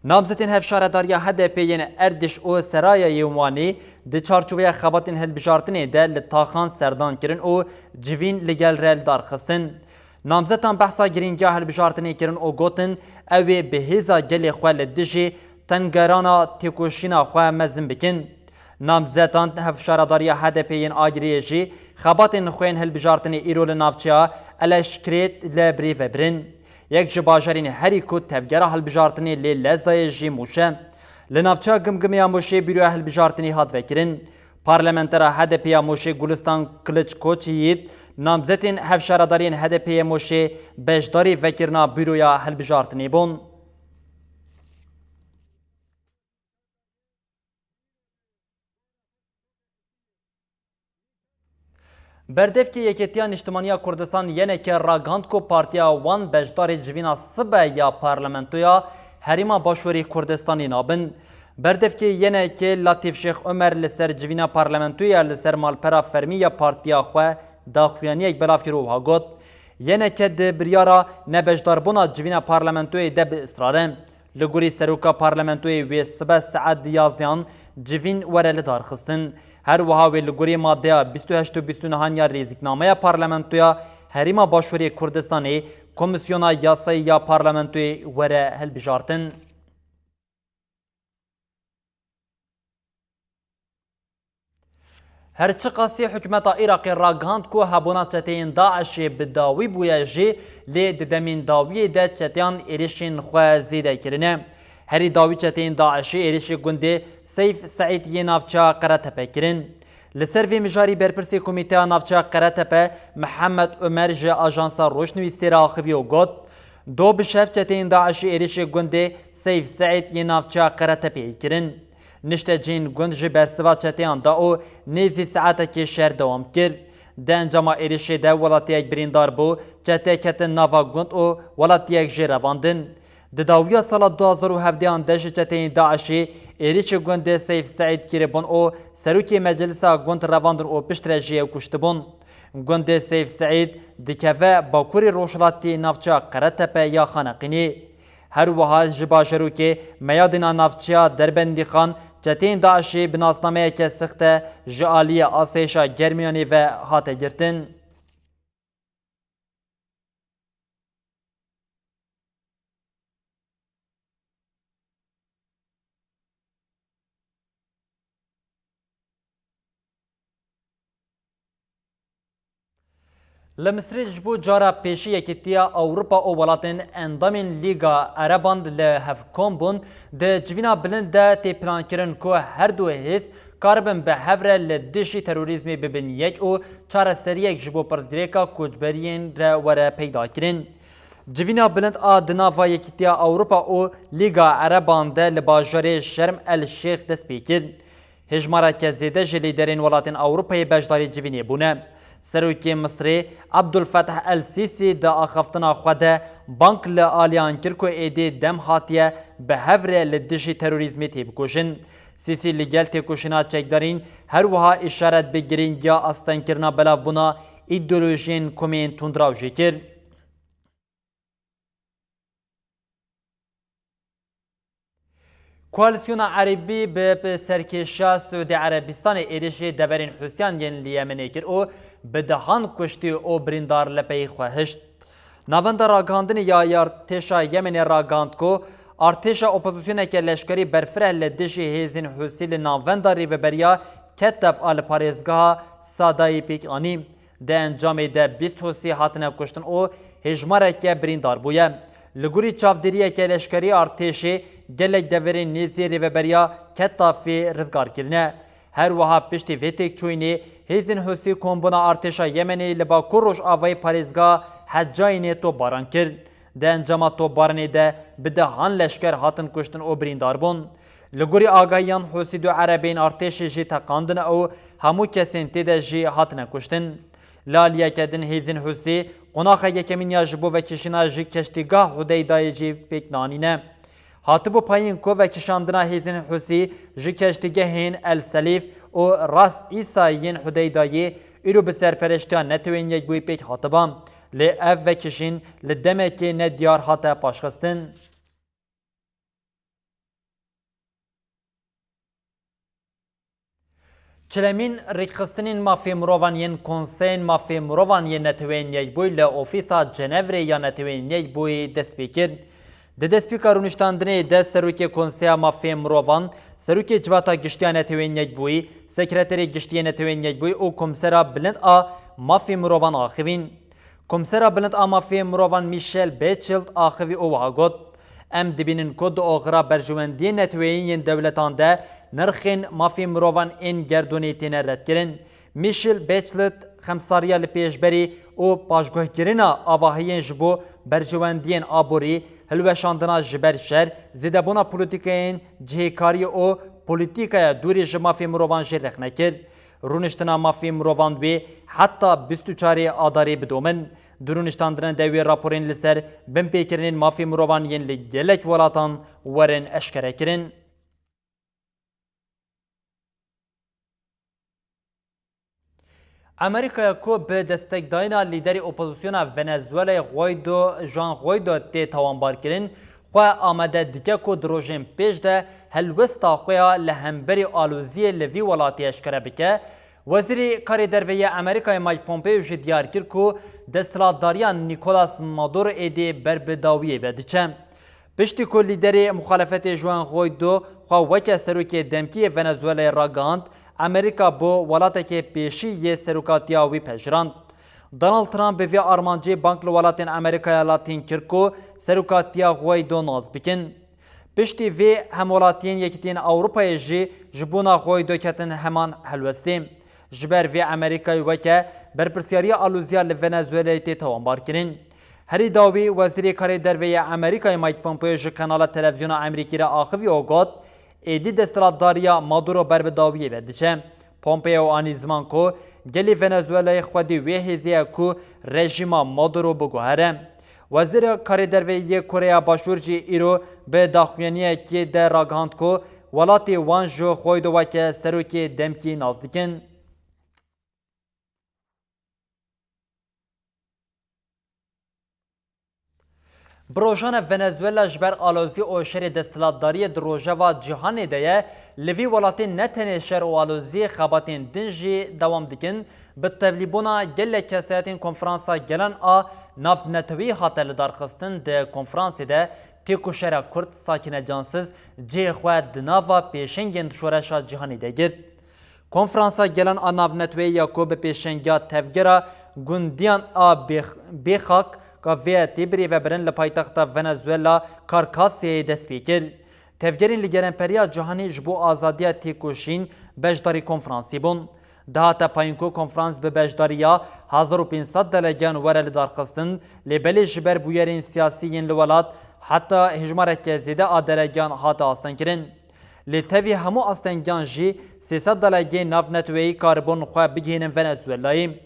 Namzetên hevşaredariya H D P yên Erdîş û Serayê yên Wanî di çarçoveya xebatên hilbijartinê de li taxan serdan kirin û civîn li gel re li dar xistin. Namzetan behsa girîngiya hilbijartinê kirin û gotin, ew ê bi hêza gelê xwe li dijî tengerana têkoşîna xwe mezin bikin. Namzetan hevşaredariya H D P yên Agiriyê jî xebatên xwe yên hilbijartinê îro li navçeya Eleşkrêt li birî vebirin. Yek ji bajarên herî ku tevgera hilbijartinê lê lez dayê jî Mûş e. Li navçeya Gimgimê ya Mûşê bîroya hilbijartinê hat vekirin. Parlamentera H D P ya Mûşê Gulistan Kiliç Koçyiğit namzetên hevşaredariyên H D P yê Mûşê beşdarî vekirina bîroya hilbijartinê bûn. Berdevkê Yekêtiya Niştimaniya Kurdistan Y N K ragihand ku partiya wan beşdarê civîna sibe ya parlamentoya Herêma Başûrê Kurdistanê nabin. Berdevkê Y N K Latîf Şêx Omer li ser civîna parlamentoya li ser malpera fermî ya partiya xwe daxuyaniyek belav kir û wiha got, Y N K di biryara nebeşdarbûna civîna parlamentoyê de bi israr e. Li gorî seroka parlamentoyê wê sibe saet di yazdeyan civîn were lidarxistin. Her wiha wê li gorî madeya bîst û heşt û bîst û nehan ya rêzîknameya parlamentoya Herêma Başûrê Kurdistanê Komîsyona Yasayê ya Parlamentoyê were hilbijartin. Her çiqasî hikûmeta Iraqê ragihand ku hebûna çeteyên DAIŞê bi dawî bûye jî, lê di demên dawiyê de çeteyan êrişên xwe zêde kirine. Herî dawî çeteyên DAIŞê êrişê gundê Seyf Seîd yê navçeya Qeretepe kirin. Li ser vê mijarî berpirsê Komîteya Navçeya Qeretepe Mihemed Omer ji Ajansa Rojnivîsê re axivî û got, Do bi şev çeteyên DAIŞê êrişê gundê Seyf Seîd yê navçeya Qeretepeyê kirin. Niştecihên gund ji bersiva çeteyan da û nêzî saetekê şer dewam kir. Di encama êrişê de welatiyek birîndar bû, çete ketin nava gund û welatiyek jê revandin. Di dawiya sala du hazar û hevdehan de ji çeteyên DAIŞê êrişê gundê Seyf Seîd kiribûn û serokê meclisa gund revandin û piştre jî ew kuştibûn. Gundê Seyf Seîd dikeve bakurê rojhilatê navçeya Qeretepe ya Xaneqînê. Her wiha ji bajarokê Meyadîna navçeya Derbendîxan çeteyên DAIŞê bi nasnameyeke sixte ji aliyê Asayişa Germiyanê ve hate girtin. Li Misrê ji bo cara pêşî Yekîtiya Ewropa û welatên endamên Lîga Ereban li hev kom bûn. Di civîna bilind de tê plankirin ku her du hêz karibin bi hev re li dijî terorîzmê bibin yek û çareseriyek ji bo pirsgirêka koçberiyên re were peyda kirin. Civîna bilind a di nava Yekîtiya Ewropa û Lîga Ereban de li bajarê Şerm El Şêx dest pê kir. Hêjmareke zêde ji lîderên welatên Ewropayê beşdarî civînê bûne. Serokê Misrê Abdul Fetah El Sîsî di axaftina xwe de bang li aliyan kir ku êdî dem hatiye bi hev re li dijî terorîzmê têbikoşin. Sîsî li gel têkoşîna çekdarîn her wiha îşaret bi girîngiya astengkirina belavbûna îdeolojiyên komên tundraw jî kir. Koalîsyona Erebî bi, bi serkêşiya Siûdî Erebistanê êrişê deverên Hûsiyan yên li Yemenê kir û bi dehan kuştî û birîndar li pey xwe hişt. Navenda ragihandinê ya artêşa Yemenê ragihand ku artêşa opozisyoneke leşkerî berfireh li dijî hêzên Hûsî li navenda rêveberiya Ketef a li parêzgeha Sadayê pêk anî. Di encamê de bîst Hûsî hatine kuştin û hêjmareke birîndar bûye. Li gorî çavdêriyeke leşkerî artêşê gelek deverên nêzî rêveberiya Ketafê rizgar kirine. Her wiha piştî vê têkçûyînê hêzên Hûsî kombûna artêşa Yemenê li bakur rojavayê parêzgeha Hecayînê topbaran kir. Di encama topbaranê de bi dehan leşker hatin kuştin û birîndar bûn. Li gorî agahiyan Hûsî du erebeyên artêşê jî teqandine û hemû kesên tê de jî hatine kuştin. Li aliyeke din hêzên Hûsî qonaxa yekemîn ya ji bo vekişîna ji keştîgah Hudeydayê jî pêk nanîne. Hatibû payîn ku vekişandina hêzên Hûsî ji keştîgehên El Selîf û Ras Îsa yên Hudeydayê îro bi serpereştiya Netewên Yekbûyî pêk hatiba. Lê ev vekişîn li demekê nediyar hate paşxistin. Çilemîn rêkxistinên mafê mirovan yên Konseyên Mafê Mirovan yên Neteweyên Yekbûyî li ofîsa Cenevre ya Neteweyên Yekbûyî dest pê kir. Di destpêka rûniştandinê de Serokê Konseya Mafê Mirovan, Serokê Civata Giştî ya Neteweyên Yekbûyî, Sekreterê Giştî yê Neteweyên Yekbûyî û Komsera Bilind a Mafê Mirovan axivîn. Komsera Bilind a Mafê Mirovan Michelle Bachelet axivî û wiha got, Em dibînin ku di oxira berjewendiyên neteweyî yên dewletan de nirxên mafê mirovan ên gerdûnê têne redkirin. Michelle Bachelet xemsariya li pêşberî û paşguhkirina avahiyên ji bo berjewendiyên aborî, hilweşandina ji ber şer, zêdebûna polîtîkayên cihêkariyê û polîtîkaya dûrî ji mafê mirovan jî rexne kir. Rûniştina mafê mirovan wê heta bîst û çarê Adarê bidomin. Di rûniştandina de wê raporên li ser binpêkirinên mafê mirovan yên li gelek welatan werin eşkerekirin. Amerîkaya ku bi destekdayîna lîderê opozisyona Venezuelayê Guaido, Juan Guaido tê tawanbarkirin, xwe amade dike ku di rojên pêş de helwesta xwe ya li hemberî aloziyê li vî welatî eşkere bike. Wezîrê Karê Derve yê Amerîkayê Mike Pompeo jî diyar kir ku desthilatdariya Nicolas Maduro êdî ber bi dawiyê ve diçe. Piştî ku lîderê muxalefetê Juan Guaido xwe weke serokê demkî yê Venezuelayê ragihand, Amerîka bo welatekê pêşî yê serokatiya wî pejirand. Donald Trump bi vê armancê bang li welatên Amerîkaya Latîn kir ku serokatiya Guaido nas bikin. Piştî vê hemwelatiyên Yekîtiyên Ewropayê jî ji bona Guaido ketin heman helwestê. Ji ber vê Amerîkayê weke berpirsyariya aloziya li Venezuelayê tê tawanbarkirin. Herî dawî Wezîrê Karê Derve yê Amerîkayê Mike Pompeo ji kanala televîzyona Amerîkî re axivî û got, Êdî desthilatdariya Maduro ber bi dawiyê ve diçe. Pompeo anî ziman ku gelê Venezuelayê xwedî wê hêzê ye ku rejîma Maduro biguhere. Wezîra Karê Derve yê Koreya Başûr jî îro bi daxuyaniyekê de ragihand ku welatê wan ji Guaido weke serokê demkî nas dikin. Bi rojane Venezuela ji ber alozî û şerê desthilatdariyê di rojeva cîhanê de ye. Li vî welatê ne tenê şer û alozî, xebatên din jî dewam dikin. Bi tevlîbûna gelek kesayetên Konferansa Gelan a Navneteweyî hate lidarxistin. Di konferansê de têkoşera Kurd Sakîne Cansiz cihê xwe di nava pêşengên şoreşa cîhanê de girt. Konferansa Gelan a Navneteweyî ya ku bi pêşengiya Tevgera Gundiyan a Bêx-, Bêxak ka vê tê birêvebirin li paytexta Venezuela Carcasê dest pê kir. Tevgerên li gerenperiya cîhanê ji bo azadiya têkoşîn beşdarî konferansê bûn. Dihate payîn ku konferans bi beşdariya hezar û pênc sed delegeyan were lidarxistin, lê belê ji ber bûyerên siyasî yên li welat heta hejmareke zêde a delegeyan hate astengkirin. Lê tevî hemû astengiyan jî sê sed delegeyên navneteweyî karibûn xwe bigihînin Venezuelayê.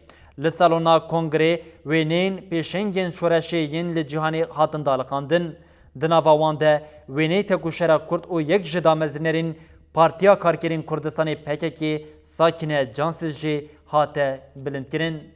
Li salona kongrê wêneyên pêşengên şoreşê yên li cîhanê hatin daliqandin. Di nava wan de wêneyê tekoşera Kurd û yek ji damezrînerên Partiya Karkerên Kurdistanê P K K Sakîne Cansiz jî hate bilindkirin.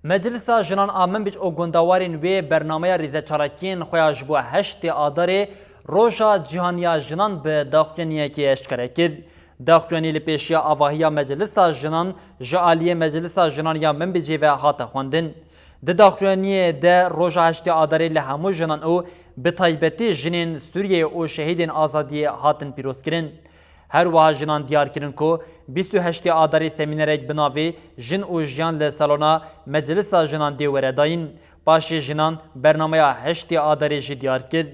Meclisa Jinan a Minbic û gundewarên wê bernameya rîzeçalakiyên xwe ya ji bo heştê Adarê Roja Cîhaniya Jinan bi daxuyaniyekê eşkere kir. Daxuyanî li pêşiya avahiya Meclisa Jinan ji aliyê Meclisa Jinan ya Minbicê ve hate xwendin. Di daxuyaniyê de roja heştê Adarê li hemû jinan û bi taybetî jinên Sûriyeyê û şehîdên azadiyê hatin pîrozkirin. Her wiha jinan diyar kirin ku bîst û heştê Adarê semînerek bi navê Jin û Jiyan li salona Meclisa Jinan dê were dayîn. Paşê jinan bernameya heştê Adarê jî diyar kir.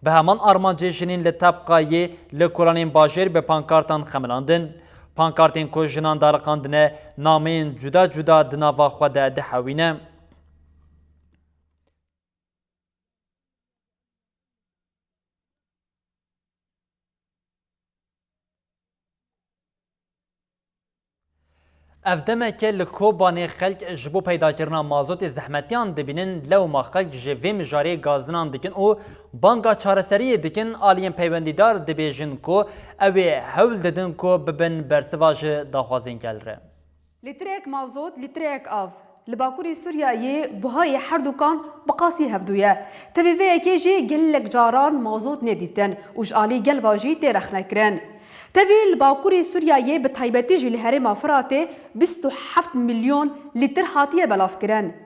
Bi heman armancê jinên li Tebqayê li kolanên bajêr bi pankartan xemilandin. Pankartên ku jinan dariqandine nameyên cuda cuda di nava xwe de dihewîne. Ev demeke li Kobanê xelk ji bo peydakirina mazotê zehmetiyan dibînin, lewma xelk ji vê mijarê gazinan dikin û banga çareseriyê dikin, aliyên peywendîdar dibêjin ku ew ê hewl didin ku bibin bersiva ji daxwazên gel re. Lîtreyek mazot, lîtreyek av. Li Bakurê Sûriyeyê buhayê her dukan bi qasî hevdû ye. Tevî vê yekê jî gelek caran mazot nedîtin û ji alî gel ve jî tê rexnekirin. Tevî li Bakurê Sûriyeyê, bi taybetî jî li herêma Firatê bîst û heft milyon lîtir hatiye belavkirin.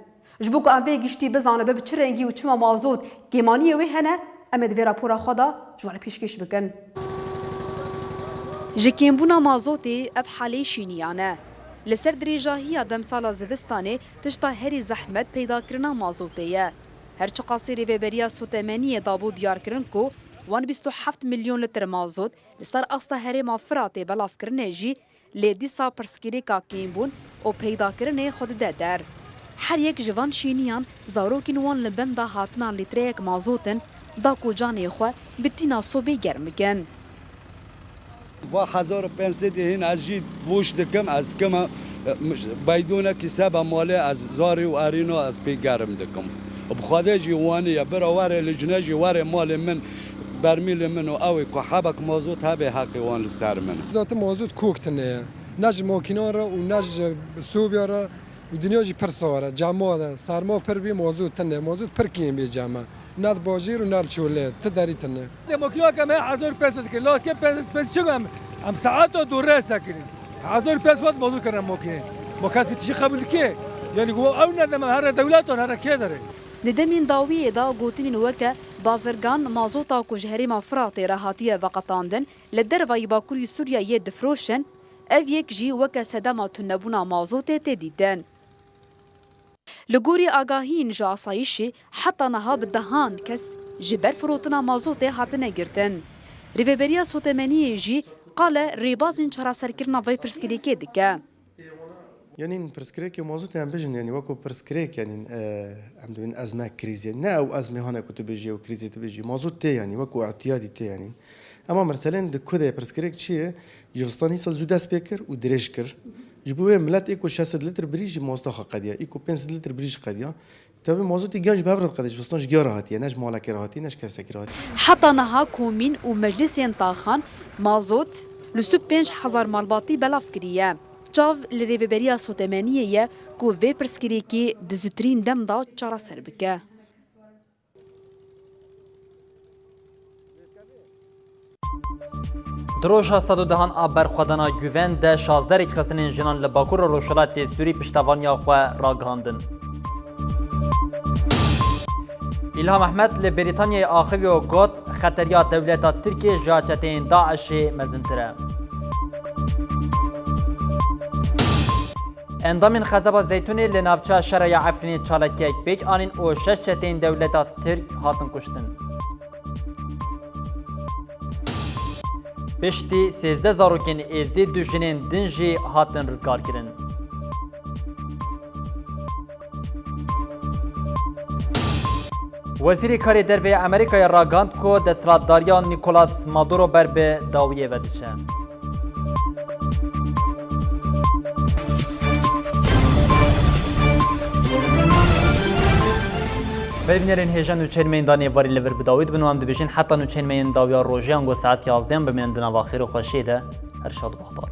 Ji bo ku em vê giştî bizanibe bi çi rengî û çima mazot kêmaniyê wê hene, em ê di vê rapora xwe de ji we re pêşkêş bikin. Ji kêmbûna mazotê ev halê şîniyan e. Li ser dirêjahiya demsala zivistanê tişta herî zehmet peydakirina mazotê ye. Her çiqasî Rêveberiya Sotemeniyê dabû diyarkirin ku wan bîst û heft milyon lîtir mazot li ser asta herêma Firatê belavkirine jî, lê dîsa pirsgirêka kêmbûn û peydakirinê xwe dide der. Her yek ji van şîniyan zarokên wan li benda hatina lîtreyek mazot in, da ku canê xwe bi tîna sobê germ bikin. Va hezar û pênc sedî hîn ez jî boş dikim, ez dikim, e, baydonekî seba malê ez zarî û erîna ez pê germ dikim. Bi Xwedê jî wanî ye, bira were li cine jî were malê min, bermîlê min û ew ê ku hebek mazot hebe heqê wan li ser min. Zaten mazot kok tine ye. Ne ji makînan re û ne ji sobê re û dinya jî pir sar e. Cema de serma pir bî, mazot tine. Mazot pir kêm bê cema. Ne di bajêr û ne li çolê. Ti derî tine. De makîna ke me hezar pênc sed dike. Laske pênc sed pênc çi em, em saeta dore sekirin. Hezar pênc sed mazot kirin makîne. Ma kes vî tişî qebûl dike? Yanî ku ew ne deme here dewletan here kê dere? Di demên dawiyê de gotinên weke bazirgan mazota ku ji herêma Firatê re hatiye veqetandin, li dervayî Bakurî Sûriyeyê difroşin, ev yek jî weke sedema tunebûna mazotê tê dîtin. Li gorî agahiyên ji asayîşê, heta niha bi dehan kes ji ber firotina mazotê hatine girtin. Rêveberiya Sotemeniyê jî qale rêbazên çareserkirina vê pirsgirêkê dike. Yanî pirsgirêkê mazotê em bijin, yanî weko pirsgirêk, yanî, e, em dibin ezme krîzê. Ne ew ezmê hane ku tu bêjî, ew krîzê tu bêjî. Mazot tê, yanî weko îtiyadî tê, yanî. Ema meselên di ku de pirsgirêk çi ye? Ji vistanê îsal zû dest pê kir û dirêj kir. Ji bo wê milet ê ku şeş sed lîtir birî jî mazota xwe qediya, ê ku pênc sed lîtir birî jî qediya. Tevî mazotê giyan ji bi hev re diqede, ji vistan ji giya re hatiye, ne ji malekê re hatiye, ne ji kesekî re hatiye. Heta niha komîn û meclisên taxan mazot li sî û pênc hezar malbatî belav kiriye. Çav li Rêveberiya Sotemeniyê ye ku vê pirsgirêkê di zûtirîn dem de çareser bike. Di roja sed û dehan a berxwedana Guven de şazdeh rêkxistinên jinan li Bakur û Rojhilatê Sûrî piştevaniya xwe ragihandin. Îlham Ehmed li Brîtanyayê axivî û got, xeteriya dewleta Tirkiyê ji ya çeteyên DAIŞê mezintir e. Endamên Xezeba Zeytûnê li navçeya şerê ya Efrînê çalakiyek pêk anîn û şeş çeteyên dewleta Tirk hatin kuştin. Piştî sêzdeh zarokên êzdî du jinên din jî hatin rizgarkirin. Wezîrê Karê Derve yê Amerîkayê ragihand ku desthilatdariya Nicolas Maduro ber bi dawiyê ve diçe. Belê bînerên hêja, nûçeyên me yên danê êvarî li vir bi dawî dibin û em dibêjin heta nûçeyên me yên dawiya rojê ango saet yazdeh bimînin di nava xêr û xweşiyê de. Her şad û bextewar.